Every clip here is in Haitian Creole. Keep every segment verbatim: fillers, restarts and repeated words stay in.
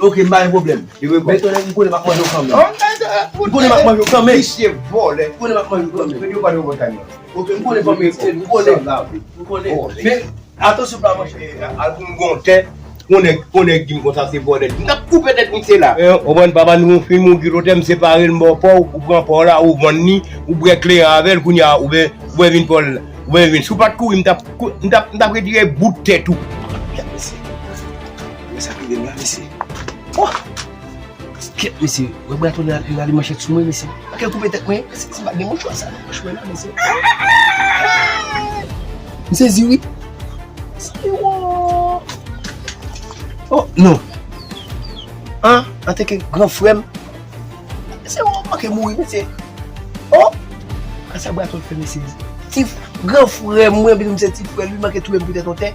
Ok, m pa gen pwoblèm. Men tonnè, m konnen m ap manje w kanmenm. M konnen m ap manje w kanmenm. Misye vòlè. M konnen m ap manje w kanmenm. Ok, m konnen fanmi Epsel, m konnen. M konnen. Men, atansyon pa manchè. Al pou m gon tè. Konnen, konnen di m konsa se vòlè. M t ap koupe tèt misye la. Ou konprann, papa nou yon fim ou ki lotè, m separe l, m ba w pa w, ou pran pa w la, ou vann li, ou bwè kleren avè l, kounye a, ou ben, ou ben vin pa w la. Ou ben vin. Si w pa t kouri, m t ap, m t ap, m t ap retire bout tèt ou. Gad mesye. Men sa ki gen la, mesye. Oh! Kèt, mesye. Wè, bra tonnè al, al ale manchèt sou mwen, mesye. Manke koupe tèt mwen, mesye. Si m pa t gen mouchwa sa nan pòch mwen la, mesye. M sezi, wi. Sa yo. Oh, non. An, antanke gran frè m, mesye, ou manke mouri, mesye. Oh! Kasa bra tonnè fè, mesye. Ti f-, gran frè m, mwen, epi m se ti frè l, li manke touye m pou tèt yon tè.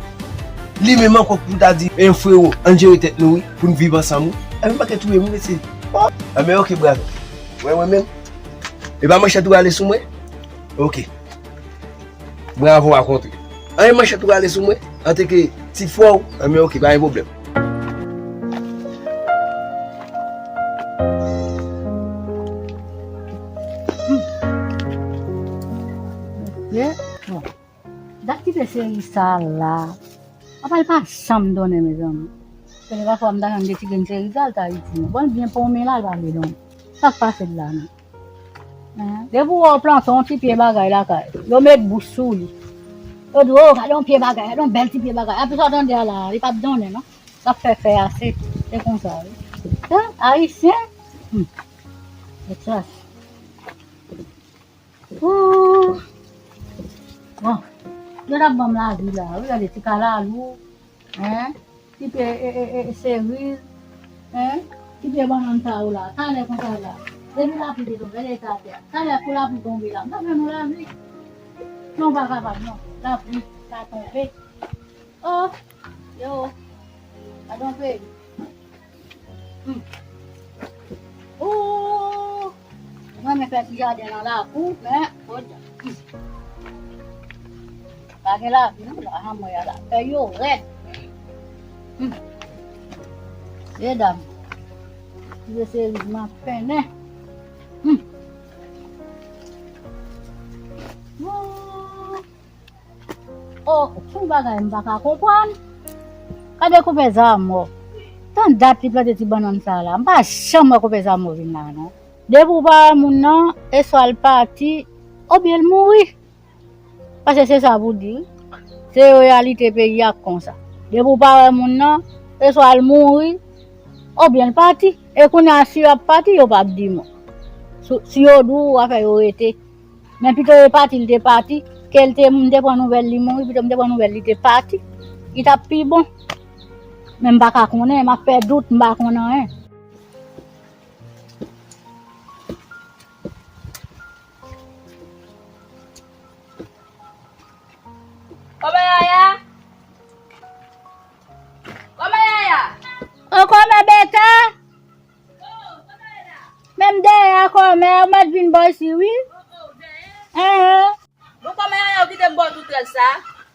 Li menm ankò pou ta di, en frero, ann jere tèt nou, wi, pou n viv ansanm, wi. Anben, manke touye m, wi, mesye. Oh! Anben, ok, bra. Wè, mwen menm. E pa manchèt ou rale sou mwen? Ok. Bravo a kontre. Anyen manchèt ou rale sou mwen, antanke ti frè w, anben ok, pa gen pwoblèm. Ye, bon. Dat ki te seri sa la. Apa l pa janm donnen, mezanmi. Paske pafwa m ta janm de ti grenn seri sa, l ta itil mwen. Bon, l byen ponmen la, l pa vle donnen. Sa k pase l la, non? Depi w wè w plante yon ti pye bagay lakay, yo met bouch sou li. Yo di, "O, gade yon pye bagay, gade yon bèl ti pye bagay." Apre sa w tande a la, li p ap donnen, non. L ap fè fè ase. Se konsa, wi. Ayisyen. Hmm. Etras. Ooh. Bon. Yo t ap ban m lavi la, wi, gade ti kalalou. Hein? Ti pye, e, e, e, seriz. Hein? Ti pye bannann sa yo la. Talè konsa la. Depi lapli te tonbe, lè sa atè. Talè pou lapli tonbe la. M pa fè nou lavi. Non, pa kapab, non. Lapli ka tonbe. Oh! Yo! Gadon peyi. Hmm. Ooh! Mwen renmen fè ti jaden nan lakou, men, oh, hmm. Pa gen lavi non, la, anmwey a la. Fèy yo rèd. Hmm. Medam, ti mesye rizman pennen. Hmm. Ooh! Oh, se yon bagay m pa ka konprann. Gade konpè Zamò. Tan dat li plante ti bannann sa la. M pa janm wè konpè Zamò vin la, non. Depi w pa wè moun nan, e swa l pati, oubyen l mouri. Paske se sa pou di, wi. Se reyalite peyi a k konsa. Depi w pa wè moun nan, e swa l mouri, oubyen l pati. E kounye a, si y ap pati, yo p ap di mo. Si, si yo di w, w a fè yo rete. Men pito yo pati, li te pati. Ke l te, m te pran nouvèl li mouri, pito m te pran nouvèl li te pati. Li t ap pi bon. Men m pa ka konnen, m ap fè dout, m pa konn anyen. Kòmè Yaya? Kòmè Yaya? Ô, kòmè Beta? Men m dèyè a, kòmè, ou mèt vin bò isi, wi. Enhen. Bon, kòmè Yaya, ou kite m bò toutrèl sa?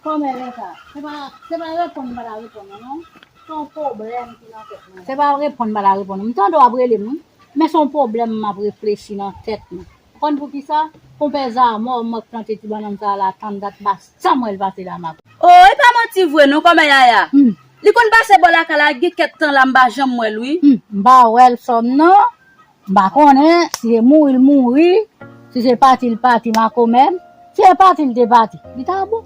Kòmè Beta, se pa, se pa reponn m pa ta reponn ou, non. Se yon pwoblèm ki nan tèt mwen. Se pa reponn m pa ta reponn ou. M tande w ap rele m, wi. Men se yon pwoblèm m ap reflechi nan tèt mwen. Ou konn poukisa? Konpè Zamò, mwen k plante ti bannann sa a la, tann dat, m pa janm wè l pase la, m ap. O, e pa manti vre non, kòmè Yaya. Hmm. Li konn pase bò lakay la, gen kèk tan la, m pa janm wè l, wi. Hmm, m pa wè l sòm non. M pa konnen si se mouri l mouri, si se pati l pati makomè m. Si se pati l te pati, li ta bon.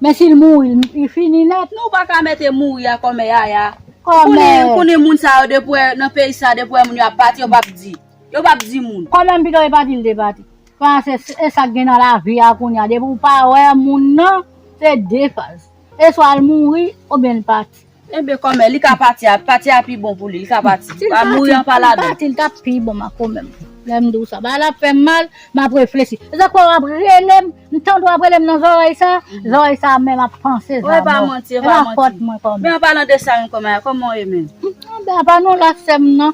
Men si l mouri, li fini nèt. Nou pa ka mete mouri a kòmè Yaya. Kòmè. Ou konnen, ou konnen moun sa yo depi w wè nan peyi sa, depi w wè moun yo ap pati, yo p ap di. Yo p ap di moun. Kòmè m pito e pati l te pati. Paske e sa k gen nan lavi a kounye a, depi w pa wè moun nan, se de faz. E swa l mouri, oubyen l pati. Enben, kòmè, li ka pati a, pati a pi bon pou li, li ka pati. Si l pati, mouri an pa ladan. Pati, l t ap pi bon makomè m. Lè m di w sa, bagay la ap fè m mal, m ap reflechi. E sa k fè w ap rele m, m tande w ap rele m nan zòrèy sa, zòrèy sa menm ap panse Zamò. E pa manti, e pa manti. E pa fòt mwen kòmè. Men an palan de sa menm kòmè, kòman w ye menm? Enben, apa nou la sè m nan?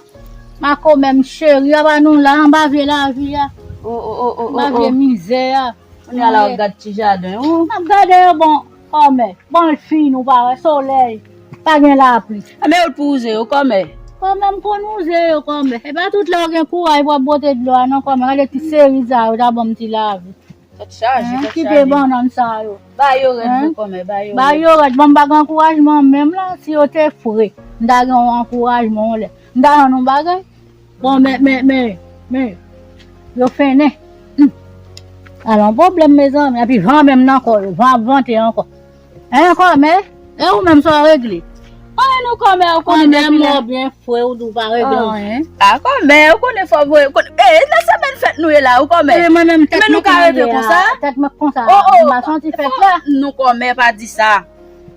Makomè m cheri, apa nou la, anba vye lavi a. O, o, o, o, o, o. Anba vye mizè a. Kounye a la w ap gad ti jaden ou. M ap gade yo, bon, kòmè. Bon, l fin, ou pa wè, solèy. Pa gen lapli. Enben, yo t pou wouze yo, kòmè. Kòmè, m konn wouze yo, kòmè. E pa tout lè w gen kouraj pou w ap bwote dlo a, non, kòmè. Gade ti seri sa yo, ta ban m ti lavi. Tèt chaje, tèt chaje. Kite bannann sa yo. Ba yo rèd vre, kòmè, ba yo rèd. Ba yo rèd. Bon, m pa gen ankourajman menm la, si yo te fre, m ta gen yon ankourajman yon lè. M ta jwenn yon bagay. Bon, men, men, men, men, yo fennen. Hmm. Ala yon pwoblèm, mezanmi. Epi van menm nan kò yo, van ap vante ankò. Hein, kòmè? E ou menm sa w regle? Anyen non, kòmè, ou konnen depi lè. Kòmè, mò byen fre, ou di w pa regle anyen. A, kòmè, ou konnen fò voye, konnen, e, nan semèn fèt nou ye la, ou kòmè. E mwen menm, tèt mwen konsa. Men nou ka rete konsa? Tèt mwen konsa. O, o, m pa santi fèt la. Non, kòmè, pa di sa.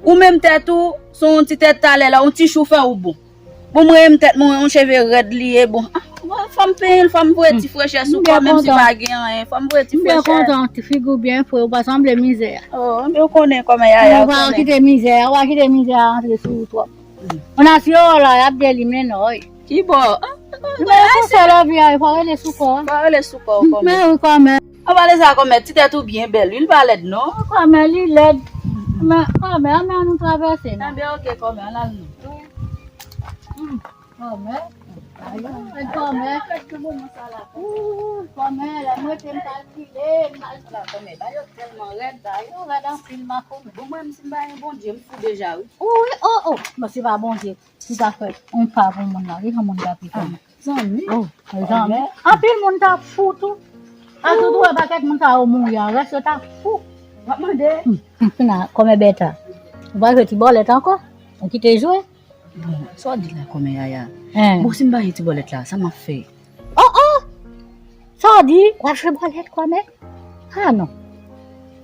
Ou menm tèt ou, se yon ti tèt talè la, yon ti chou fè ou bon. Bon, mwen menm tèt mwen, yon cheve rèd li ye, bon. Ah, bon, fò m penyen l, fò m voye ti frechè sou kò, menm si pa gen anyen, fò m voye ti frechè. M byen kontan, ti figi w byen fre, ou pa sanble mizè a. Oh, men ou konnen kòmè Yaya, ou konnen. Ou pa kite mizè a, ou pa kite mizè a antre sou ou twòp. Annasyon la, y ap delimen non, wi. Ki bò? Men pou fè lavi a, fò rele sou kò a. Fò rele sou kò, kòmè. Men wi, kòmè. An pale sa, kòmè, ti tèt ou byen bèl, wi, l pa lèd, non. Kòmè, li lèd. Men, kòmè, ann, ann nou travèse, non. Enben, oke, kòmè, ann al, non. Wi. Hmm. Kòmè. Ayo, kòmè. Ooh, kòmè, lè m rete m kalkile, m kalkile. Kòmè, ba yo tèlman rèd, ba yo rèd anpil, makomè. Bon, mwen, m si m pa gen Bondye, m fou deja, wi. Wi, oh, oh. Bon, se pa Bondye ki ta fè yon pa pou moun nan, wi, yon moun ta pi kòmè. Zanmi. Oh, zanmi. Anpil moun ta fou tou. Paske tou wè pakèt moun sa yo mouri a, rès yo ta fou. W ap mande. Hmm, hmm, hmm, kòmè Bèta. Ou pa jwe ti bòlèt ankò? Ou kite jwe? Bon, sa w di la kòmè Yaya? Hein. Bon, si m pa jwe ti bòlèt la, sa m ap fè? Oh, oh! Sa w di? W ap jwe bòlèt kòmè? Ah non.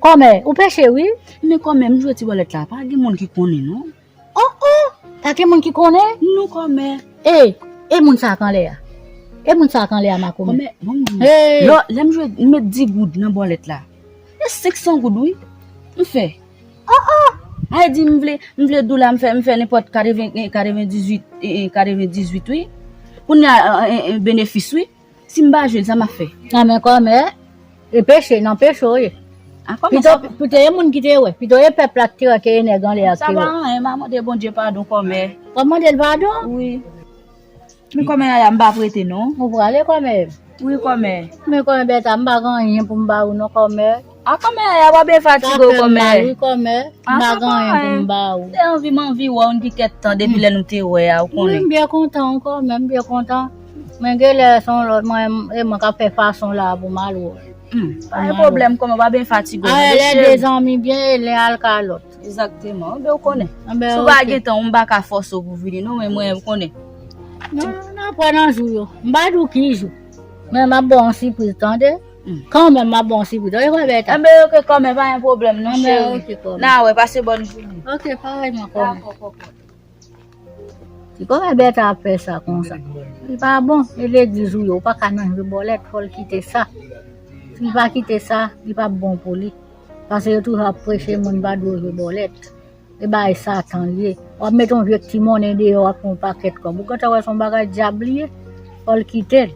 Kòmè, ou peche wi. Men kòmè, m jwe ti bòlèt la, pa gen moun ki konnen non. Oh, oh! Pa gen moun ki konnen? Non, kòmè. E, e moun sa k anlè a? E moun sa k anlè a, makomè? Kòmè, bon, lè, lè m jwe, m met di goud nan bòlèt la. E senk san goud, wi. M fè. Oh, oh! Ay di, m vle, m vle di w la, m fè, m fè nenpòt katreven, eh, katrevendizuit, eh, eh, katrevendizuit, wi. Kounye a, eh, eh, eh, benefis, wi. Si m pa jwe l, sa m ap fè? A men kòmè, e peche, nan peche w ye. A, kòmè, pito, sa pito e moun ki te wè, pito e pèp la ki te wè ke e nèg anlè a ki te wè. Sa pa anyen, m a mande Bondye padon kòmè. W ap mande l padon? Wi. Men kòmè Yaya, m pa prete non. Ou prale kòmè? Wi, kòmè. Men kòmè Bèta, m pa gen anyen pou m ba ou non, kòmè. A, kòmè Yaya, w ap byen fatige w, kòmè. Sa fè m mal, wi, kòmè. M pa gen anyen pou m ba ou. Se anvi m anvi wè w, n pi kèk tan depi lè nou te wè a, ou konnen. Wi, m byen kontan, wi, kòmè, m byen kontan. Men genlè se yon lòt mwen, e mwen k ap fè fason la pou m al wè w. Hmm, pa gen pwoblèm, kòmè, w ap byen fatige w non, mesye. Lè de zanmi byen, e len al ka lòt. Egzakteman, enben ou konnen. Si w pa gen tan, m pa ka fòse w pou vini non, men mwen, ou konnen. Non, n ap wè nan jou yo. M pa di w ki jou. Men m ap ba w yon sipriz, tande. Kanmenm, m ap ba w sipriz. Oke, kòmè bèta. Enben, oke, kòmè, pa gen pwoblèm, non, cheri. Oke, kòmè. N a wè, pase bòn jounen. Oke, parèyman, kòmè. Dakò, kòkòt. Si kòmè bèta ap fè sa konsa, li pa bon. E legliz ou ye, ou pa ka nan jwe bòlèt, fò l kite sa. Si l pa kite sa, li p ap bon pou li. Paske yo toujou ap preche moun pa dwe jwe bòlèt. E bagay Satan l ye. W ap met yon vye ti monnen deyò, w ap pran yon pakèt kòb. Ou gentan wè se yon bagay dyab li ye, fò l kite l.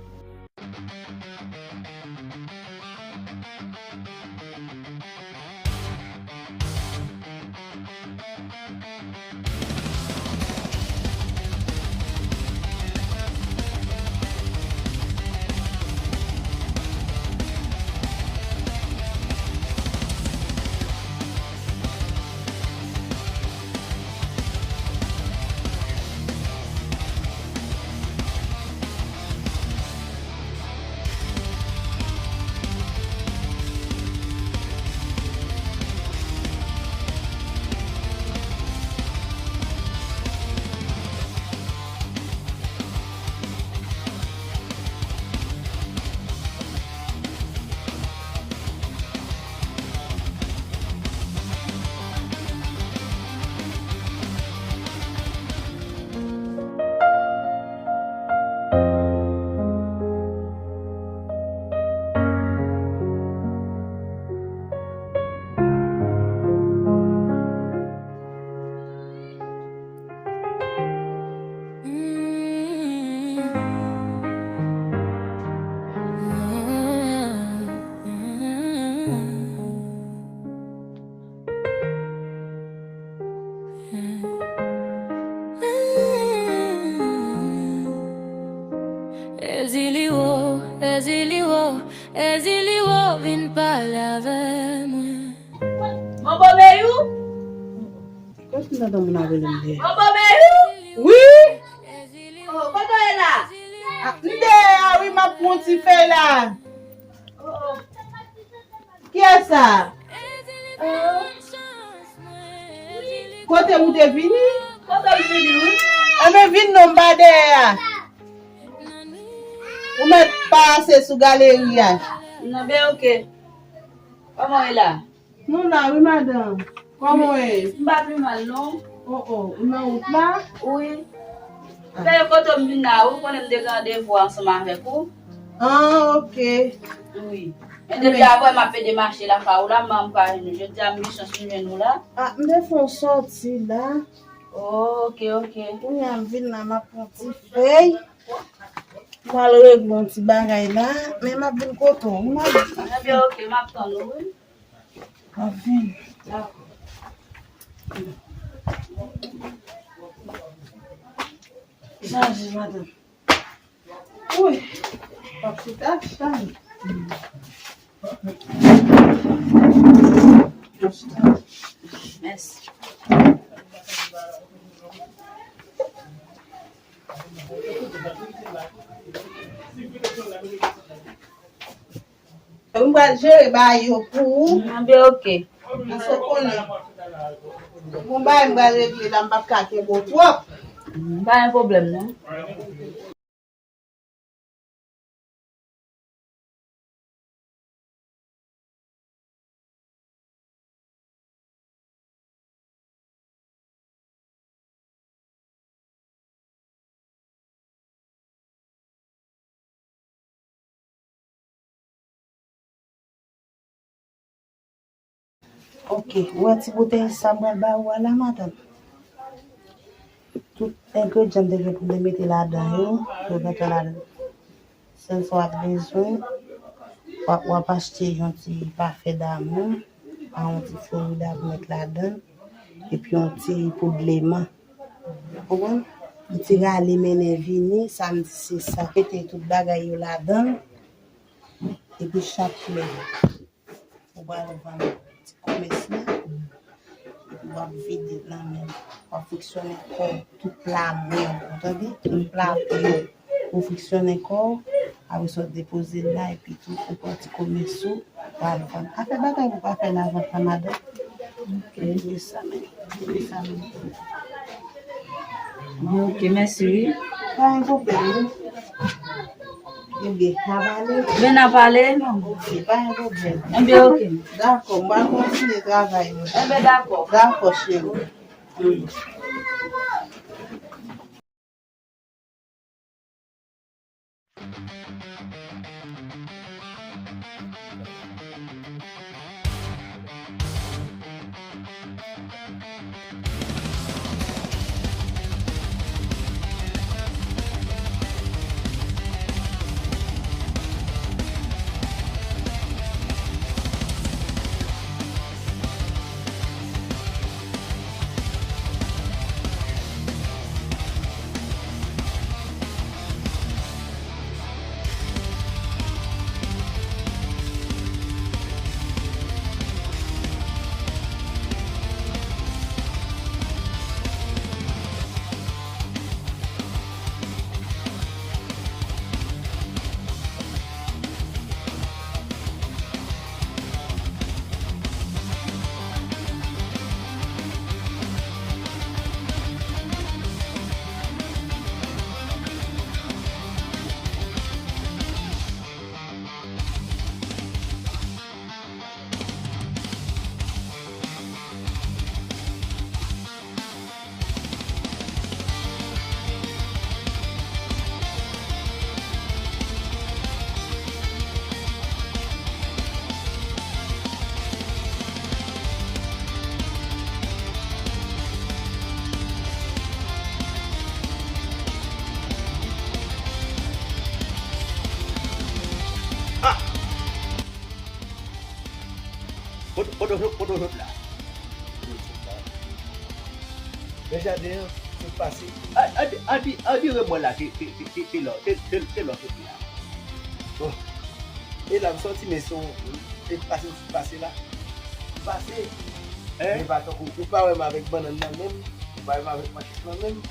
Ezili wo, Ezili wo, Ezili wo, vin pale avè mwen. Manbo Meyou? Kòm si m tande moun ap rele m dèyè. Manbo Meyou? Wi! Oh, kote w ye la? Ah, m dèyè a wi, m ap pran ti fèy la. Oh, oh. Kiyès sa? Kote ou te vini? Kote m vini, wi. Enben, vin non, m pa dèyè a. Ou mèt pase sou galeri a. Non, ben, oke. Kòman w ye la? Nou la, wi, madanm. Kòman w ye? M pa pi mal, non. Oh, oh, ou nan wout la? Wi. Ah. Fè kote m vin la, ou konnen m te gen randevou ansanm avèk ou. Ah, oke. Wi. Men depi avè m ap ede mache lakay ou la, m pa jwenn ou. Jodi a m gen chans m jwenn ou la. Ah, m te fè yon sòti la. Oh, oke, oke. Kounye a m vin la, m ap pran ti fèy. M al regle yon ti bagay la, men m ap vin kote w. M ap vin. Enben, oke, m ap tann ou, wi. M ap vin. Dakò. Chaje, madanm. Wi. W ap chita, chita. Mèsi. Mwen pral jere bagay yo pou ou. Enben, oke. Paske w konnen, gon bagay m pral regle la, m p ap ka kenbe w twòp. Pa gen pwoblèm, non. Oke, ou wè ti boutèy sa m pral ba ou a la, madanm? Tout engredyan m te gen pou m te mete ladan yo, yo gentan ladan. Sèl sa w ap bezwen, w ap, w ap achte yon ti pafen damou, a yon ti Florida pou met ladan, epi yon ti poud leman. Ou konprann? Yon ti rale mennen vini, sa m di se sa. Mete tout bagay yo ladan, epi chak lè. Ou pral vann ti kòmès la, epi w ap vide l nan men w. W ap friksyone kò w, tout pla mwen, ou tande? Tout pla mwen. Ou friksyone kò w, apre sa w depoze l la, epi tou, ou pran ti kòmès ou, w al vann. Afè bagay pou pa fè lavant la, madanm. Ok. Kenbe sa men. Kenbe sa men. Bon, ok, mèsi, wi. Pa gen pwoblèm, wi. Ebyen, n a pale? Men n a pale. Ok, pa gen pwoblèm. Ebyen, ok. Dakò, m pral kontinye travay mwen. Ebyen, dakò. Dakò, cheri. Ah! Kote, kote w sot, kote w sot la? Nan jaden an, sot pase. A, a, a, a, andire mwen la, se, se, se, se, se lò, se, se, se lò sot la. Bon. E la, m sòti, men se yon, e pase, m sot pase la. M pase. Hein? Men pa tankou, ou pa wè m avèk bannann nan menm, ou pa wè m avèk machis nan menm.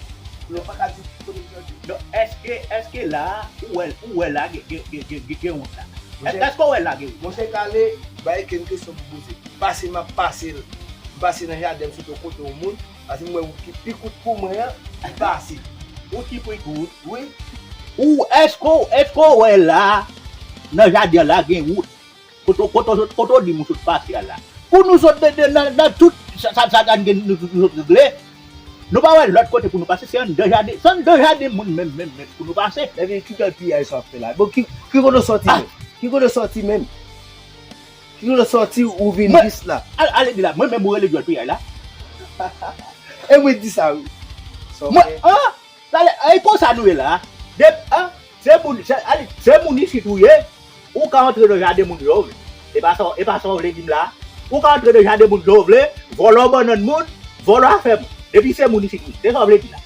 Ou pa ka di kote m sòti. Non, èske, èske la, ou wè, ou wè la, gen, gen, gen, gen, gen, gen wont la? Monchè, èske w wè la, gen wont? Monchè, Kale, bay kenn kesyon pou poze. Pase, m ap pase l. M pase nan jaden, m sot yon kote yon moun. Pase m wè wout ki pi kout pou mwen an, m pase. Wout ki pi kout? Wi. Ou, èske, èske w wè la, nan jaden la, gen wout? Kote, kote, kote w di m ou sot pase a la? Pou nou sot de, de, nan, nan tout sa, sa, sa, sa n gen, nou, nou sot regle. Nou pa wè lòt kote pou nou pase, se anndan jaden, se anndan jaden moun menm, menm, menm pou nou pase. Ebyen, ki jan piyay sa w ap fè la? Bon, ki, ki kote w sòti menm? Ki kote w sòti menm? Ki kote w sòti ou vin jis la? Al, ale di la, mwen menm ou rele djòl piyay la? E mwen di sa, wi. Sa w fè? Mwen, an? Talè, e konsa nou ye la. De, an? Se moun, se, ale, se moun isit ou ye. Ou ka antre nan jaden moun jan w vle. E pa sa, e pa sa w vle di m la. Ou ka antre nan jaden moun jan w vle, vòlò bannann moun, vòlò afè moun. Depi se moun isit ou ye. Se sa w vle di la.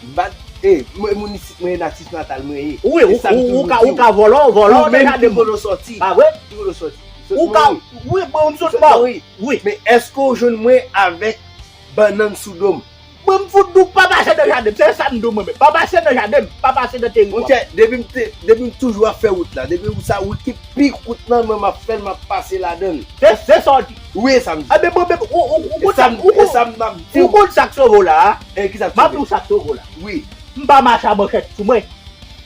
M pa, e, mwen, moun isit mwen ye, natif natal mwen ye. Wi, ou, ou, ou ka, ou ka vòlò, vòlò nan jaden moun. Ou menm ki kote w sòti? Pa vre? Ki kote w sòti? Ou ka, wi, bon, m sot Mori. Wi. Men èske w jwenn mwen avèk bannann sou do m? Mwen, m fout di w pa pase nan jaden m. Se sa m di w mwen menm. Pa pase nan jaden m. Pa pase nan teri pa m. Monchè, depi m te, depi m toujou ap fè wout la, depi sa wout ki pi kout nan, mwen m ap fè l, m ap pase ladan l. Se, se sa w di. Wi, e sa m di. Enben, mwen menm, ou, ou, ou konn sa, ou konn sa k sove w la a? E ki sa k sove? M ap di w sa k sove w la. Wi. M pa mache a manchèt sou mwen.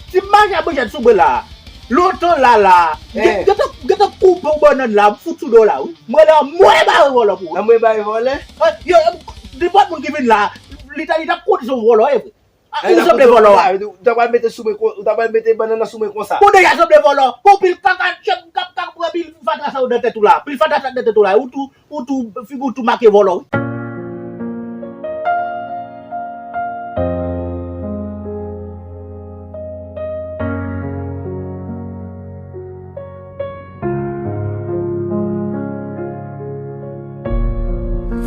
Si m mache a manchèt sou mwen la a, lontan la la a, gentan, gentan koupe yon bannann la, m fout sou do w la, wi. Mwen la, mwen bare vòlò pou ou. Mwen bare vòlò? Yo, nenpòt moun ki vin la, li ta, li t ap konnen se yon vòlò, e vre. Ou sanble vòlò a. Ou ta pral mete sou mwen, ou ta pral mete bannann nan sou mwen konsa. Ou deja sanble vòlò. Gon pil kaka, chèf, kap, kap, pran pil fatra sa yo nan tèt ou la. Pil fatra sa nan tèt ou la. Ou tou, ou tou, figi w tou make vòlò, wi.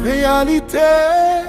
Reyalite.